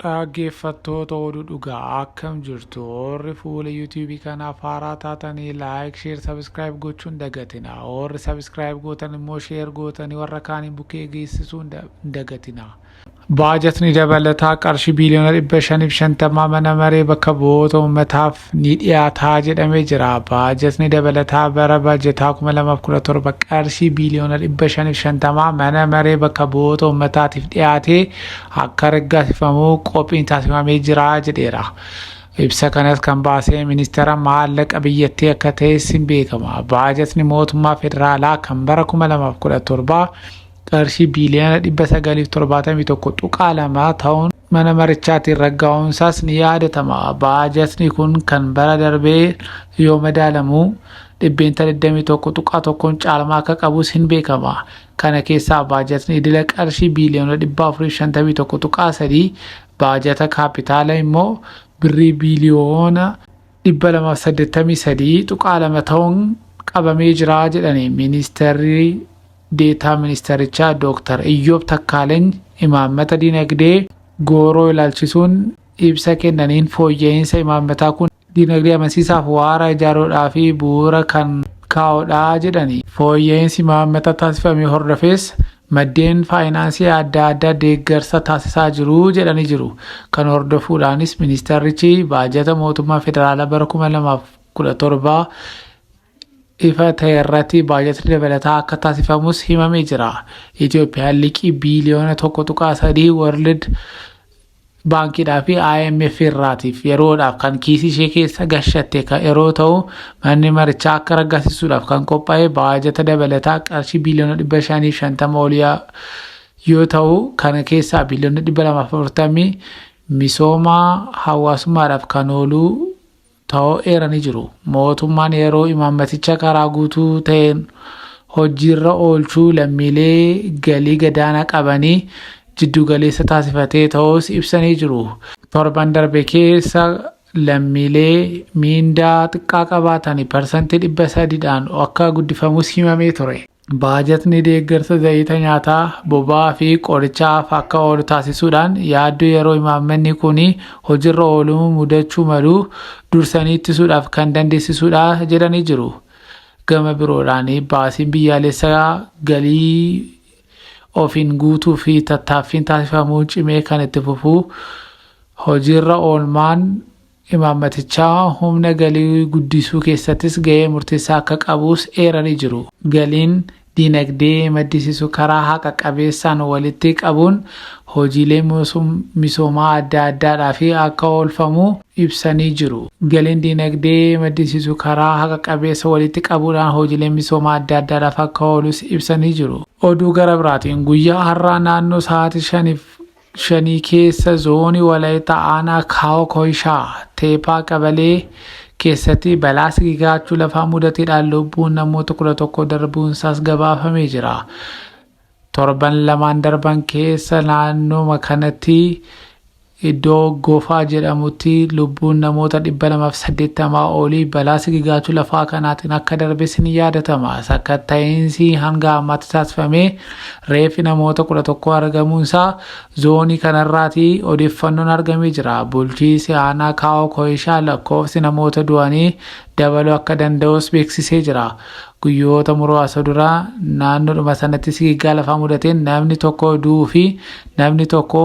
Dhaggeeffattoota Oduu Dhugaa akkam jirtu? Warri fuula YouTube kanaaf haaraa taatanii like, share, subscribe gochuu hin dagatina. Warri subscribe gootan immoo share gootanii warra kaaniin bukkee geessisuu hin dagatina. Baajatni dabalataa qarshii biiliyoona 550 mana maree bakka bu'oota uummataaf ni dhiyaataa jedhamee jira. Baajatni dabalataa bara baajataa 2017 qarshii biiliyoona 550 mana maree bakka bu'oota uummataatiif dhiyaatee akka raggaasifamu qophiin taasifamee jira jedheera. Ibsa kanas kan baasee ministeera maallaqa biyyattii akka ta'es hin beekama. Baajatni mootummaa federaalaa kan bara 2017 qarshii biiliyoona 971.2 ta'uun mana marichaatiin raggaa'uunsaas ni yaadatama. Baajatni kun kan bara darbee yoo madaalamu 21.1% caalmaa akka qabus hin beekama. Kana keessaa baajatni idila qarshii biiliyoona 451.3, baajata kaapitaala immoo birrii biiliyoona 283.2 ta'uun qabamee jira jedhani ministeerri deetaa ministeerichaa Dooktar Iyyoob Takkaaleny imaammata dinagdee gooroo ilaalchisuun ibsa kennaniin fooyya'iinsa imaammataa kun dinagdee amansiisaaf waaraa ijaaruudhaa fi bu'uura kan kaa'udha jedhani. Fooyya'iinsi imaammata taasifame hordofees maddeen faayinaansii adda addaa deeggarsa taasisaa jiru jedhanii jiru. Kan hordofuudhaanis ministeerrichi baajata mootummaa federaalaa bara 2017 ifa ta'e irratti baajatni dabalataa akka taasifamus himamee jira. Itoophiyaan liqii biiliyoona 1.3 World Baankiidhaa fi IMF irraatiif yeroodhaaf kan kiisii ishee keessa gashatte yeroo ta'u manni marichaa akka raggaasisuudhaaf kan qophaa'e baajata dabalataa qarshii biiliyoona 550 olii yoo ta'u kana keessaa biiliyoona 240 misooma hawaasummaadhaaf kan oolu ta'uu eeranii jiru. Mootummaan yeroo imaammaticha karaa guutuu ta'een hojiirra oolchuu lammiilee galii gadaanaa qabanii jiddugaleessa taasifatee ta'uus ibsanii jiru. Torban darbe keessa lammiilee miindaa xiqqaa qabaatan parsantii 300dhaan akka guddifamus himamee ture. Baajatni deeggarsa zayita nyaataa, boba'aa fi qorichaaf akka oolu taasisuudhaan yaaddoo yeroo imaammanni kuni hojirra oolu mudachuu malu dursanii ittisuudhaaf kan dandeessisuudha jedhanii jiru. Gama biroodhaan baasiin biyyaalessaa galii ofiin guutuu fi tattaaffiin taasifamu cimee kan itti fufu hojiirra oolmaan imaammatichaa humna galii guddisuu keessattis gahee murteessaa akka qabus eeranii jiru. Galiin diinagdee maddisiisu karaa haqa qabeessaan walitti qabuun hojiilee misoomaa adda addaadhaaf akka oolfamu ibsanii jiru. Galiin diinagdee maddisiisu karaa haqa qabeessa walitti qabuudhaan hojiilee misoomaa adda addaadhaaf akka oolus ibsanii jiru. Oduu gara biraatiin guyyaa har'aa naannoo sa'aatii shaniif shanii keessa zoonii Walaayittaa aanaa Kaawoo Koyishaa Teephaa qabalee keessatti balaa sigigaachuu lafaa mudateedhaan lubbuun namoota 11 darbuunsaas gabaafamee jira. Torban lamaan darban keessa naannooma kanatti iddoo Gofaa jedhamutti lubbuun namoota 280 olii balaa sigigaachuu lafaa kanaatiin akka darbes ni yaadatama. Sakatta'iinsi hanga ammaatti taasifame Reeffi namoota 11 argamuunsaa zoonii kanarraati odeeffannoon argamee jira. Bulchiisi aanaa Kaawoo Koyishaa lakkoofsi namoota du'anii dabaluu akka danda'us beeksisee jira. Guyyoota muraasa dura naannoodhuma sanatti sigiggaa lafaa mudateen namni tokko du'uu fi namni tokko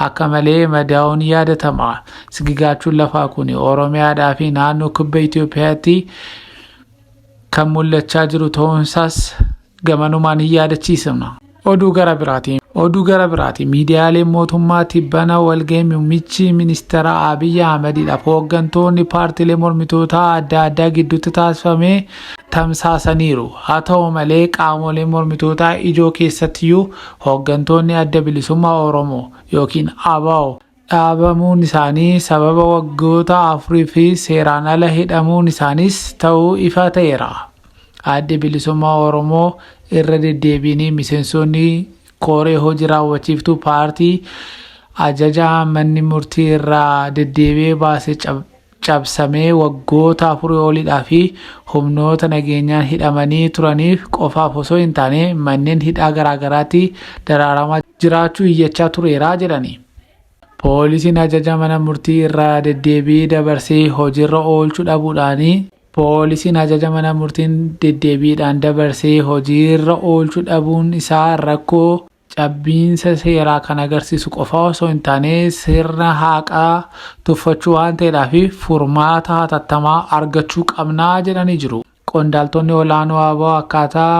akka malee madaa'uun yaadatama. Sigigaachuun lafaa kun Oromiyaadhaa fi naannoo kibba Itoophiyaatti kan mul'achaa jiru ta'uunsaas gamanumaan hin yaadachiisna. Oduu gara biraatiin Oduu gara biraatiin miidiyaaleen mootummaa tibbana walgahii muummichi ministeera Abiy Ahmediidhaaf hooggantoonni paartiilee mormitootaa adda addaa gidduutti taasifame tamsaasaniiru. Haa ta'u malee qaamoleen mormitootaa ijoo keessattiyyuu hooggantoonni Adda Bilisummaa Oromoo yookiin ABO dhaabamuun isaanii sababa waggoota afurii fi seeraan ala hidhamuun isaaniis ta'uu ifa ta'eera. Addi Bilisummaa Oromoo irra deddeebiin miseensonni koree hojii raawwachiiftuu paartii ajaja manni murtii irraa deddeebi'ee baase cabsamee waggoota afurii oliidhaa fi humnoota nageenyaan hidhamanii turaniif qofaaf osoo hin taane manneen hidhaa garaagaraatti daraaramaa jiraachuu iyyachaa tureera jedhani. Poolisiin ajaja mana murtii irraa deddeebii dabarsee hojiirra oolchuu dhabuudhaani Poolisiin ajaja mana murtiin deddeebiidhaan dabarsee hojiirra oolchuu dhabuun isaa rakkoo cabbiinsa seeraa kan agarsiisu qofa osoo hin taane sirna haqaa tuffachuu waan ta'eedhaaf furmaata hatattamaa argachuu qabnaa jedhanii jiru. Qondaaltonni olaanoo ABO akkaataa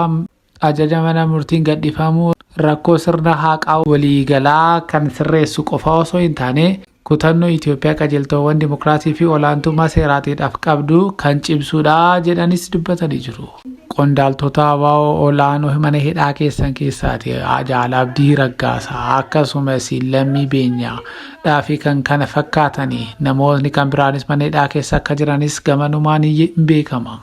ajaja mana murtiin gadhiifamuu rakkoo sirna haqaa waliigalaa kan sirreessu qofa osoo hin taane kutannoo Itoophiyaa qajeeltoowwan dimokiraasii fi olaantummaa seeraatiidhaaf qabdu kan cimsuudha jedhanis dubbatanii jiru. Qondaaltota ABO olaanoo mana hidhaa keessan keessaati Jaal Abdii Raggaasaa akkasumas Lammii Beenyaa fi kan kana fakkaatanii namootni kan biraanis mana hidhaa keessa akka jiranis gamanumaan hin beekama.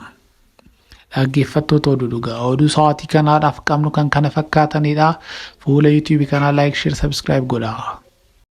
Dhaggeeffattoota oduu dhugaa oduu sa'aatii kanaadhaaf qabnu kan kana fakkaatanidha. Fuula YouTube kanaa like, share, subscribe godhaa.